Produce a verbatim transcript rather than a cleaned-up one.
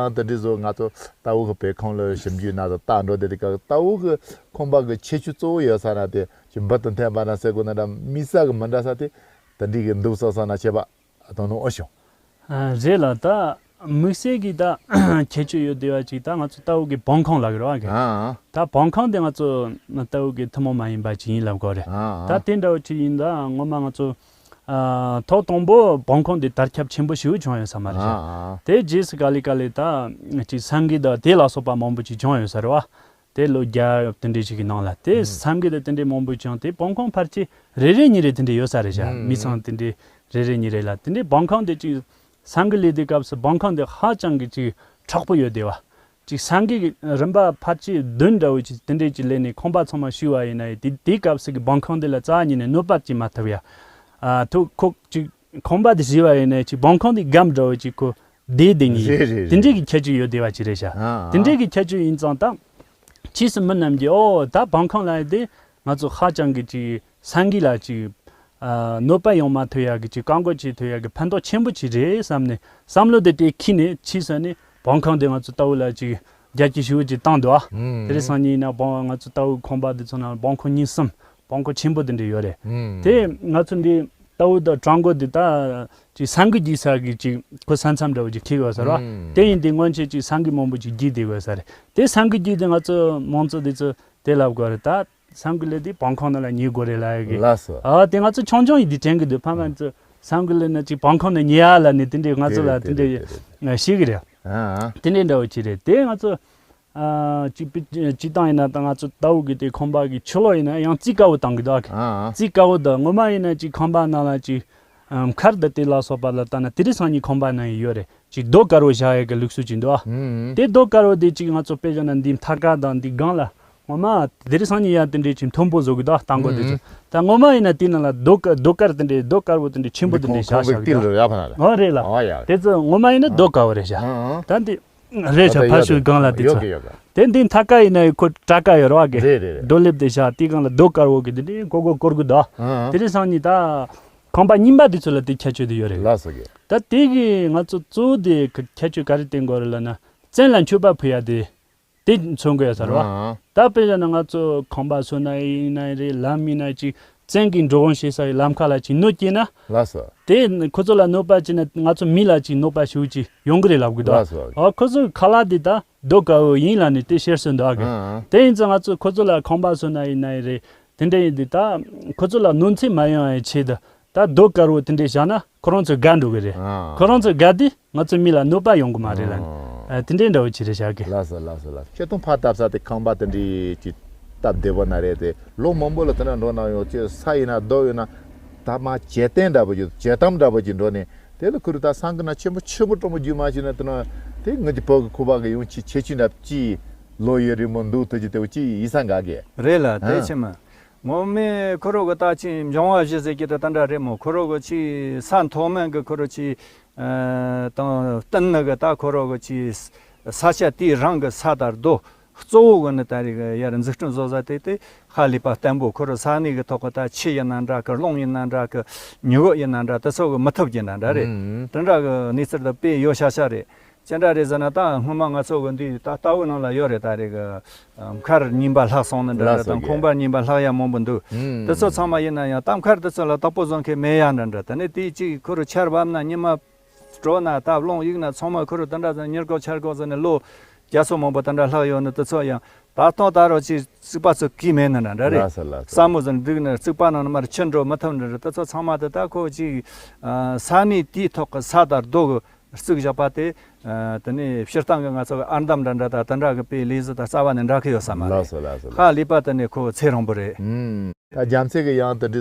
ཡང་དེ་འདྲའི་བཟོ་ང་ཚོ་རྟའུ་གི་བོད་ཁང་ལ་ཞིབ་འཇུག་ན་ཚོ་ལྟ་འགྲོ་དེ་དེ་ག་རྟའུ་གི་ཁང་པ་གི་ཁྱད་ཆོས་གཙོ་བོ་ཡོད་ས་ན་དེ་ཅི་འབུ་དང་འཐེན་པ་ན་ཟེར་དགོས་ན་འདྲ་དམིགས་བསལ་གི་མི་འདྲ་ས་དེ་དེ་འདྲའི་གི་འདུག་ས་ས་ན་བྱས་པ་དང་ནོ་ཨོ་ཞང་། ཨ་རེད་ལ་ད་དམིགས་བསལ་གི་ད་ཁྱད་ཆོས་ཡོད་དེ་བ་ཅིག་ད་ང་ཚོ་རྟའུ་གི་བང་ཁང་ལ་གི་ར་བ་གི་ཨ་ད་བང་ཁང་དེ་ང་ཚོ་རྟའུ་གི་ཐུན་མོང་མ་ཡིན་པ་ཅིག་ཡིན་ལབ་དགོས་རེད། ཨ་ད་དེ་འདྲ་བོ་ཅིག་ཡིན་ད་ངོ་མ་ང་ཚོ་ཨ་ཐོག་དང་པོ་བང་ཁང་འདི་དར་ཁྱབ་ཆེན་པོ་ཞེ་པོ་བྱུང་ཡོད་ས་མ་རེད་ཤག་ཨ་ཨ། དེ་རྗེས་སུ་ག་ལེ་ག་ལེ་ད་ཅིག་སེང་གེ་དང་དེ་ལ་སོགས་པ་མང་པོ་ཅིག་བྱུང་ཡོད་ས་རེད་བ། དེ་ལོ་བརྒྱ་དེ་འདྲས་ཞིག་གི་ནང་ལ་དེ་ཨ་སེང་གེ་དང་དེ་འདྲས་མང་པོ་བྱུང་དེ་བང་ཁང་ཕལ་ཆེར་རེ་རེ་གཉིས་རེ་དེ་འདྲས་ཡོད་ས་རེད་ཤག་ཨ་མི་ཚང་དེ་འདྲས་རེ་རེ་གཉིས་རེ་ལ་དེ་འདྲས་བང་ཁང་དེ་ཅིག་སེང་གེ་ལས་དེ་སྐབས་སུ་བང་ཁང་དེ་ཧ་ཅང་གི་ཅིག་མཁྲེགས་པོ་ཡོད་དེ་བ། ཅིག་སེང་གེ་གི་རིམ་པ་ཕལ་ཆེར་བདུན་འདྲ་བོ་ཅིག་དེ་འདྲས་ཅིག་ལས་ནས་ཁང་པ་ཚང་མ་ཞུས་པ་ཡིན་ན་ཡང་དེ་དེའི་སྐབས་སུ་གི་བང་ཁང་དེ་ལ་རྩ་བ་ཉིད་ནས་གནོད་པ་ཅིག་མ་ཐེབས་ཡ། ཨ་ཐུག་ཁོག་ཅིག་ཁང་པ་དེ་བཞེས་པ་ཡིན་ན་ཅིག་བང་ཁང་དེ་སྒམ་འདྲ་བོ་ཅིག་ཁོ་བསྡད་བསྡད་ངེས་རེད་རེད་དེ་འདྲས་རེད། ཀྱི་ཁྱད་ཆོས་ཡོད་བསྡད་པ་ཅིག་རེད་ཤག་ཨ་དེ་ཨ། འདྲས་ཀྱི་ཁྱད་ཆོས་ཡིན་ཙང་ད་ཕྱིས་སུ་མི་རྣམས་ཀྱིས་ཨོ་ད་བང་ཁང་ལ་ཡ་དེ་ང་ཚོ་ཧ་ཅང་གི་ཅིག་སེང་གེ་ལ་ཅིག་ཨ་གནོད་པ་ཡོང་མ་ཐུབ་ཡ་གི་ཅིག་བཀག་འགོག་བྱེད་ཐུབ་ཡ་གི་ཕན་ཐོགས་ཆེན་པོ་ཅིག་རེད་བསམ་ནས་བསམ་བློ་དེ་དེ་འཁྱེར་ནས་ཕྱིས་སུ་ནས་བང་ཁང་དེ་ང་ཚོ་རྟའུ་ལ་ཅིག་རྒྱ་སྐྱེད་ཞེ་པོ་ཅིག་བཏང་འདུག་ཨ། དེ་རིང་སང་ཉིན་ཡིན་ན་བང་ང་ཚོ་རྟའུ་ཁང་པ་དེ་ཚོ་ནང་བང་ཁང་གཉིས་གསུམ་བང་ཁང་ཆེན་པོ་དེ་འདྲ་ཡོད་རེད། དེ་ང་ཚོ་འདི་རྟའུ་དང་བྲག་འགོ་དེ་ད་ཅིག་སེང་གེ་རྒྱུག་ས་གི་ཅིག་ཁོ་ས་མཚམས་འདྲ་བོ་ཅིག་འཁེལ་ཡོད་ས་རེད་བ། དེ་ཡིན་དུས་སྔོན་ཆད་ཅིག་སེང་གེ་མང་པོ་ཅིག་རྒྱུག་བསྡད་ཡོད་ས་རེད། དེ་སེང་གེ་རྒྱུག་དེ་ང་ཚོ་མང་ཚོགས་དེ་ཚོ་དེ་ལབ་དགོས་རེད་ད། སེང་གེ་ལས་དེ་བང་ཁང་ནང་ལ་ཉལ་དགོས་རེད་ལབ་ཡ་གི། ལགས་སོ། ཨ་དེ་ང་ཚོ་ཆུང་ཆུང་ཡིན་དུས་དྲན་གི་འདུག་ཕ་མ་ཚོ་སེང་གེ་ལས་ན་ཅིག་བང་ཁང་ནང་ཉལ་ཡ་ལ་ནི་དེ་འདྲས་ང་ཚོ་ལ་དེ་དེ་རེད་དེ་དེ་འདྲས་དེ་རེད། ཤེས་གི་རེད། ཨ་ཨ། དེ་འདྲས་འདྲ་བོ་ཅིག་རེད་དེ་ང་ཚོ། ཨ་ཅིག་པི་ཅིག་བཏང་ཡིན་ན་ད་ང་ཚོ་རྟའུ་གི་དེ་ཁང་པ་གི་ཕྱི་ལོགས་ཡིན་ན་ཡང་རྩིག་དཀར་པོ་བཏང་གི་འདུག་ཨ། ཨ་ཨ། རྩིག་དཀར་པོ་འདུག་ངོ་མ་ཡིན་ན་ཅིག་ཁང་པ་ནང་ལ་ཅིག་ཨམ་མཁར་དང་དེ་ལ་སོགས་པ་ལ་ལྟ་ན་དེ་རིང་སང་ཉིན་ཁང་པ་ནང་ཡོད་རེད། ཅིག་རྡོ་དཀར་པོ་བཞག་ཡ་གི་ལུགས་སྲོལ་ཅིག་འདུག་ཨ། ཨུམ། དེ་རྡོ་དཀར་པོ་དེ་ཅིག་ང་ཚོ་དཔེ་བཞག་ན་འདི་མཐའ་ཀ་དང་འདི་སྒང་ལ་ངོ་མ་དེ་རིང་སང་ཉིན་ཡང་དེ་འདྲས་ཅིག་མཐོན་པོ་བཟོ་གི་འདུག་ཨ། རྟ་མགོ་དེ་ཚོ། ཨུམ། ད་ངོ་མ་ཡིན་ན་དེ་ནང་ལ་རྡོ་དཀར་རྡོ་དཀར་དེ་འདྲས་རྡོ་དཀར་པོ་དེ་འདྲས་ཆེན་པོ་དེ་འདྲས་བཞག་བཞག་གི་འདུག་ཨ། འོ་རེད་ལ། ཨོ་ཡ། དེ་ཚོ་ངོ་མ་ཡིན་ན་རྡོ་དཀར་པོ་རེད་བཞག་ཨ་ཨ། ད་འདི། རེད་ཤག་ཕར་ཕྱོགས་སྒང་ལ་དེ་ཚོ། ཡོད་གི་ཡོད་གི། དེ་འདི་མཐའ་ཀ་ཡིན་ན་ཡི་ཁོ་བྲག་ཀ་ཡོད་རེད་བ་གི། རེད་རེད་རེད། རྡོ་ལེབ་དེ་བཞག་དེའི་སྒང་ལ་རྡོ་དཀར་པོ་གི་དེ་འདྲའི་སྒོར་སྒོར་སྐོར་གི་འདུག་ཨ་ཨ། དེ་རིང་སང་ཉིན་ད་ཁང་པ་རྙིང་པ་དེ་ཚོ་ལ་དེ་ཁྱད་ཆོས་དེ་ཡོད་རེད། ལགས་སོ་གི། ད་དེ་གི་ང་ཚོ་གཙོ་བོ་དེ་ཁྱད་ཆོས་ག་རེ་བསྟན་དགོས་རེད་ལབ་ན་བཙན་ལ་མཆོད་པ་ཕུལ་ཡ་དེ། དེ་མཚོན་དགོས་ཡ་ས་རེད་བ། ཨ་ཨ། ད་དཔེ་བཞག་ན་ང་ཚོ་ཁང་པ་བཟོ་ན་ཡིན་ན་རེད་ལམ་ཡིན་ན་ཅིག་བཙན་གྱིས་འགྲོ་འོང་བྱེད་ས་ཡི་ལམ་ཁ་ལ་ཅིག་གནོད་སྐྱེལ་ན། ལགས་སོ། དེ་ཁོ་ཚོ་ལ་གནོད་པ་བྱས་ན་ང་ཚོ་མི་ལ་ཅིག་གནོད་པ་ཞེ་པོ་ཅིག་ཡོང་གི་རེད་ལབ་གི་འདུག་ལགས་སོ། ཨ་ཁོ་ཚོའི་ཁ་ལག་དེ་ད་རྡོ་དཀར་པོ་ཡིན་ལབ་ནས་དེ་བཤད་སྲོལ་འདུག་ཨ་གི། ཨ་ཨ། དེ་ཡིན་ཙང་ང་ཚོ་ཁོ་ཚོ་ལ་ཁང་པ་བཟོ་ན་ཡིན་ན་ཡིན་རེད། དེ་འདྲ་ཡིན་དུས་ད་ཁོ་ཚོ་ལ་གནོད་འཚེ་མ་ཡོང་བའི་ཆེད་དུ་ད་རྡོ་དཀར་པོ་དེ་འདྲས་བཞག་ན་ཁོ་རང་ཚོ་དགའ་འགྲོ་གི་རེད། ཨ་ཁོ་རང་ཚོ་དགའ་དུས་ང་ཚོ་མི་ལ་གནོད་པ་ཡོང་གི་མ་རེད་ལབ་ནས། ཨ་ཨ། དེ་འདྲས་འདྲ་བོ་ཅིག་རེད་བཞག་གི། ལགས་སོ་ལགས་སོ་ལགས་སོ། སྤྱིར་བཏང་ཕར་བཏབ་ས་དེ་ཁང་པ་དེ་འདྲས་ཅིག་སྟབས་བདེ་པོ་ན་རེད་དེ་ལོ་མང་པོ་ལ་དེ་འདྲ་འགྲོ་གནང་ཡོད་ཅེས་ས་ཡིན་ན་རྡོ་ཡིན་ན་ད་མ་བྱེད་སྟངས་འདྲ་པོ་ཅིག་བྱེད་སྟངས་འདྲ་པོ་ཅིག་འགྲོ་ནས་དེ་ལ་ཁུ་རུ་ད་སང་གི་ན་ཆེན་པོ་ཆེན་པོ་སྤྲང་པོ་རྒྱུ་མ་ཞིག་ན་དེ་ན་དེ་ངུ་གི་ཕོ་གི་ཁུ་བ་གི་ཡོང་ཅི་ཆེ་ཆུ་འདྲ་ཅི་ལོ་ཡོད་རི་མོ་འདུག་ཐུ་ཅི་དེ་བོ་ཅི་ཡིན་ས་འགའ་གི། རེད་ལ་དེ་ཨ་ཆེ་མ། ངོ་མས་ཁོ་རོ་གི་ད་ཅི་འབྱུང་བ་བཞི་ཟེར་གྱི་དེ་ད་འདྲ་རེད་མོ། ཁོ་རོ་གི་ཅི་ས་མཐོ་དམན་གི་ཁོ་རོ་ཅི་ཨ་དང་བསྟུན་ནི་གི་ད་ཁོ་རོ་གི་ཅི་ས་ཆ་དེའི་རང་གི་ས་དང་རྡོ་གཙོ་བོ་གི་ནི་ད་རེ་གི་ཡར་འཛུགས་སྐྲུན་བཟོ་ས་དེ་དེ་ཧ་ལས་པ་བརྟན་པོ། ཁོ་རོ་ས་གནས་གི་ཐོག་གི་ད་ཆུ་ཡིན་ན་འདྲ་གི་རླུང་ཡིན་ན་འདྲ་གི་མྱུ་གུ་ཡིན་ན་འདྲ་དེ་ཚོ་གི་མི་ཐུབ་ཀྱི་ན་འདྲ་རེད། ཨུམ། དེ་འདྲ་གི་གནས་ཚུལ་དེ་དཔེ་ཡོད་ཤ་ཤ་རེད། ཅི་འདྲ་རེད་ཟེར་ན་ད་སྔོན་མ་ང་ཚོ་གི་འདི་ད་རྟ་བོའི་ནང་ལ་ཡོད་རེད། ད་རེད་གི་མཁར་རྙིང་པ་ལྷག་སོང་ནི་འདྲ་འདྲ་དང་ཁང་པ་རྙིང་པ་ལྷག་ཡ་མང་པོ་འདུག་དེ་ཚོ་ཚང་མ་ཡིན་ན་ཡང་ད་མཁར་དེ་ཚོ་ལ་བདག་པོ་བཟུང་མཁན་མེད་ཡ་འདྲ་འདྲ། དེ་ནས་དེའི་གཅིག་ཁོ་རུ་ཆར་བབས་ན་ཉི་མ་དྲོ་ན་ད་རླུང་གཡུག་ན་ཚང་མ་ཁོ་རུ་དེ་འདྲ་ཟེར་ཉེར་དགུ་ཆར་དགུ་ཟེར་ནས་ལོ་བརྒྱ་ཚོ་མང་པོ་དེ་འདྲ་ལྷག་ཡོད་ནི་དེ་ཚོ་ཡང་ད་ཐོག་ད་རོ་ཅིག་རྩིག་པ་ཚོ་གིས་མེད་ནི་འདྲ་འདྲ་རེད། ལགས་སོ་ལགས་སོ། ས་མོ་ཟེར་འདུག་ནི་རྩིག་པ་ནང་ནས་མར་ཆུ་འགྲོ་མི་ཐུབ་འདྲ་འདྲ། དེ་ཚོ་ཚང་མ་དེ་ད་ཁོ་ཅིག་ས་གནས་དེའི་ཐོག་གི་ས་དང་རྡོ་གི་བརྩིགས་བཞག་པ་དེ། ཨ་དེ་ནས་སྤྱིར་བཏང་གི་ང་ཚོ་གི་ཨར་འདམ་འདྲ་འདྲ་དང་དེ་འདྲ་གི་དཔེ་ལས་གཞི་དང་རྩ་བ་ནས་འདྲ་གི་ཡོད་ས་མ་རེད། ལགས་སོ་ལགས་སོ་ལགས། ཧ་ལས་པ་དེ་ནས་ཁོ་ཚེ་རིང་པོ་རེད། ཨུམ། ད་རྒྱ་མཚོ་གི་ཡང་དེ་འདྲའི་